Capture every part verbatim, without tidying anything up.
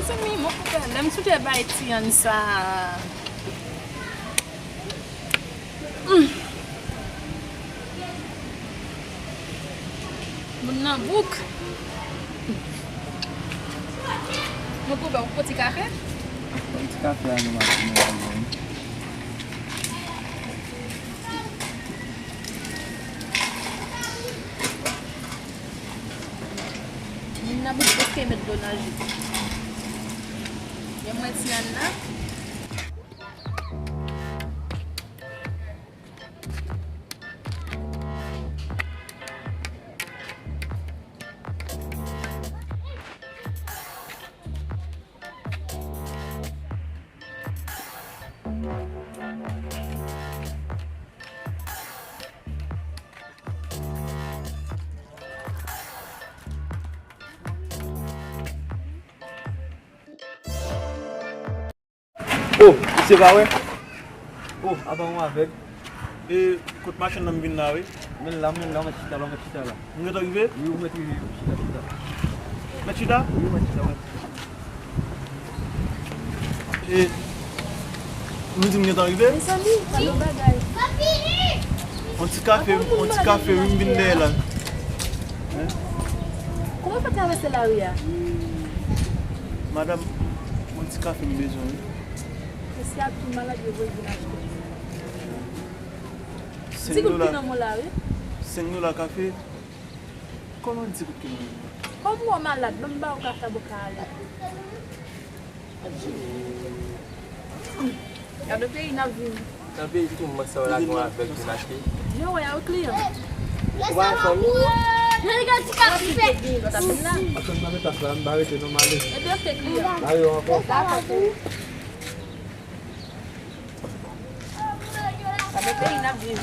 Mezanmi, mwen kontan lè m sonje bay Tian sa. Mm. Moun nan bouk. Mwen pou ba w poti kafe. Poti kafe a nou machine la. Moun nan bouk prèske met dlo nan ji. Gen mwen Tian nan. Oh, misye pa wè? Oh, apa yon avèg. E, kot machann nan m vin la, wi. Men la, men la, mèt chita la, mèt chita la. M gentan rive? Wi, ou mèt rive, wi, chita, chita. Mèt chita? Wi, ou mèt chita, mèt chita. E, nou di m gentan rive? Mezanmi, pa yon bagay. On ti kafe, on ti kafe, wi, m vin dèyè la. Hein? Kòman w fè travèse lari a? Madanm, on ti kafe m bezwen, wi. Mesye a tou malad, yo voye vin achte. Senk dola. Ti goud ki nan men w la, wi. Senk dola kafe? Kòman di goud ki nan men w? Kòm ou malad, ban m ba w kafe a, ou ka ale. Gade peyi n ap viv. Nan peyi tou, mwen sa w la gen yon avèg vin achte. Jan w wè a, wi, kliyan. Ou pa wè fanmi? Jan li gen ti kap ki fè. Atann nan etas la, m pa rete non, m ale. Ebyen, oke, kliyan. M ale ankò. Dakò, kliyan. Gade peyi n ap viv.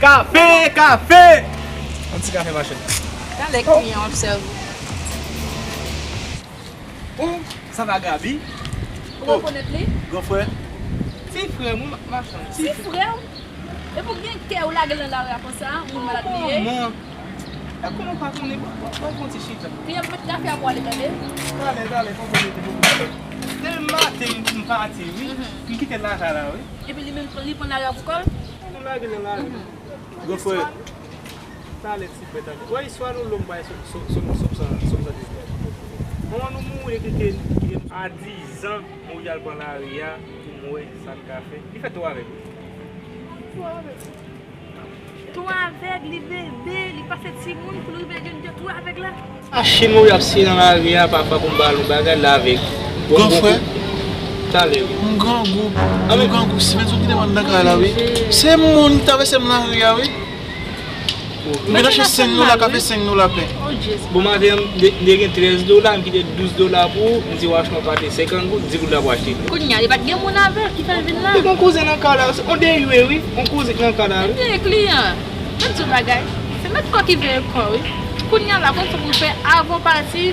Kafe, kafe! On ti kafe, machè. Talè kliyan w ap sèvi. Oh, sa va Gaby? Ou rekonèt li? Gran frè. Ti frè m, wi, machann. Ti frè w? Epi w gen kè ou lage l nan lari a konsa, moun malad li ye. Kòman? E kòman w pa konnen? Bon, bon, bon, ti chita. Kliyan, mete kafe a pou ale, tande. Talè, talè, fò mwen mete pou mwen. Depi maten, m, m pati, wi. Mhm. M kite l lakay la, wi. Epi li menm, li pran lari a pou kò l? Li lage l nan lari. Mhm. Gran frè. Talè, ti frè, talè. Wè, istwa nou long, bay sou, sou, sou, sou sa, sou sa diznèf. Manman nou mouri, li kite, kite nou. A dizan, mwen al pran lari a, pou m wè sa n ka fè. Li fè twa avèg. Twa avèg. Twa avèg, li bebe, li pase timoun pou l rive jèn, twa avèg la. Machin mwen ap siye nan lari a, papa, pou m ba l yon bagay, l avèg. Bon, bon. Gran frè. Talè, wi. M grangou, m grangou, si men sou ki demann nan kay la, wi. Se moun ki travèse m lari a, wi. M te lache senk dola, kafe senk dola pen. Bon, maten an, m te, m te gen trèz dola, m kite douz dola pou ou, m di w achte yon pate senkant goud, di goud la pou achte. Kounye a, li pa t gen moun avè l ki fè l vin la. Li gen yon kouzen nan kay la, se yon de yo ye, wi, yon kouzen nan kay la, wi. Ebyen, kliyan, mwen di w bagay, se mèt kò ki veye kò, wi. Kounye a la, konn sa pou l fè, avan w pati,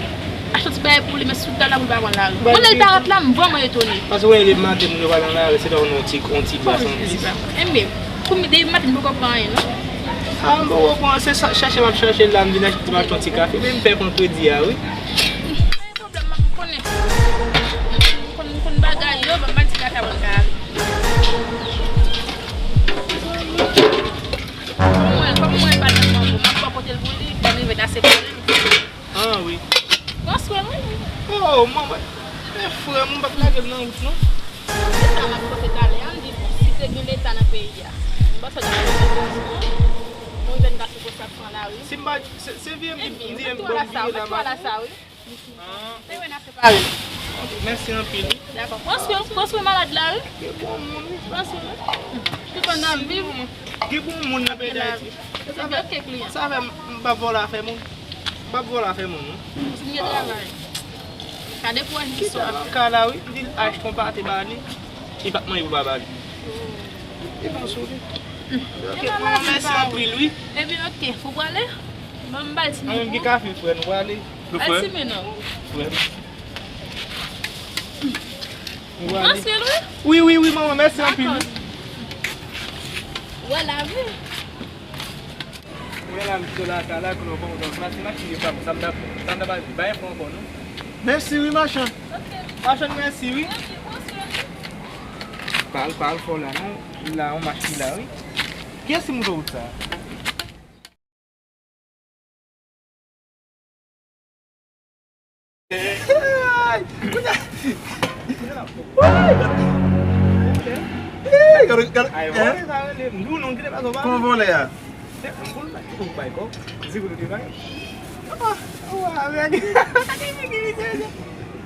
achte yon ti bagay pou li, men sou tab la pou l pa pran lari. Bon, lè l parèt la, m vrèman etone. Paske w wè, depi maten, moun yo pa nan lari, se ta yon ti, yon ti gras anplis. Enben, Kounye a, depi maten, m poko pran anyen, non. A, m poko pran, se sa, chèche m ap chèche la, m vin achte, m achte yon ti kafe, men m pè pran kredi a, wi. Pa gen pwoblèm, m konnen. M konn, m konn bagay yo, ban m bay ti kafe a pou l ka ale. Kòm mwen, kòm mwen pa nan mango, m ap ba w pote l pou li, lè m rive n ase pale. Ah, wi. Pran swen, wi. Oh, manman. Men frè m, ou pa t lage m nan wout, non. Se sa m ap panse talè a, m di, bon, si te gen Leta nan peyi a, m panse w t ap fè yon bon, bon, jèn gason konsa pran lari. Si m pa, se, se vye m di, m di, m bon vye la, m ap. Ah. Se vre, n ap separe. Ok, mèsi anpil. Dakò. Pran swen, pran swen malad la, wi. Gen bon moun, wi. Pran swen. Tout moun ap viv. Gen bon moun nan peyi Dayiti. Sa fè, sa fè m, m p ap vòlò afè moun. M p ap vòlò afè moun, non. Si m gen travay. Ka dekouraje sou sa. Kay la, wi, m di l achte yon pate ba li. Li pa t manje pou l pa ba li. Li bon sou li. Ok, manman, mèsi anpil, wi. Ebyen, ok, fò w prale? Ban m bay ti men. An, gen kafe, frè, nou prale. Al simen non. Frè m. Fasil, wi. Wi, wi, wi, manman, mèsi anpil. Dakò. Wè lavi. Mwen la, m sou lakay la, konnen w konn, donk, machine, machine yo pa bon. Sa m t ap, sa m t ap di, bay enfo ankò, non? Mèsi, wi, machann. Ok. Machann, mèsi, wi. Mèsi, pran swen. Pa al, pa al fò la, non. Li la, yon mach ki la, wi. Kiyès ki montre wout sa? Ay! Ay, gade, gade, ay, hein? Vòlè sa rele, m di w non, kite pa sou pa. Kòman vòlè a? Se pou l bay, pou l bay kòb. Di pou l te bay. Ah, ah, avèk.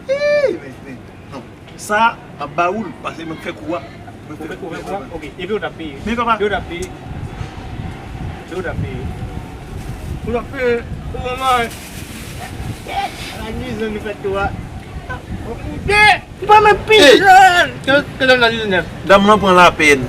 Ey, men, men, non. Sa, m ap ba ou l, paske mwen k fè kou a. Mwen k fè kou a. Ou fè kou a? Ok. Epi ou t ap peye? Men papa. Epi ou t ap peye? Epi ou t ap peye? Ou t ap peye? Ou manman. Ala nizan nou fè kou a. Ou koute? Ou pa menm pi jèn. Ke, ke dam nan diznèf. Dam nan pran lapèn.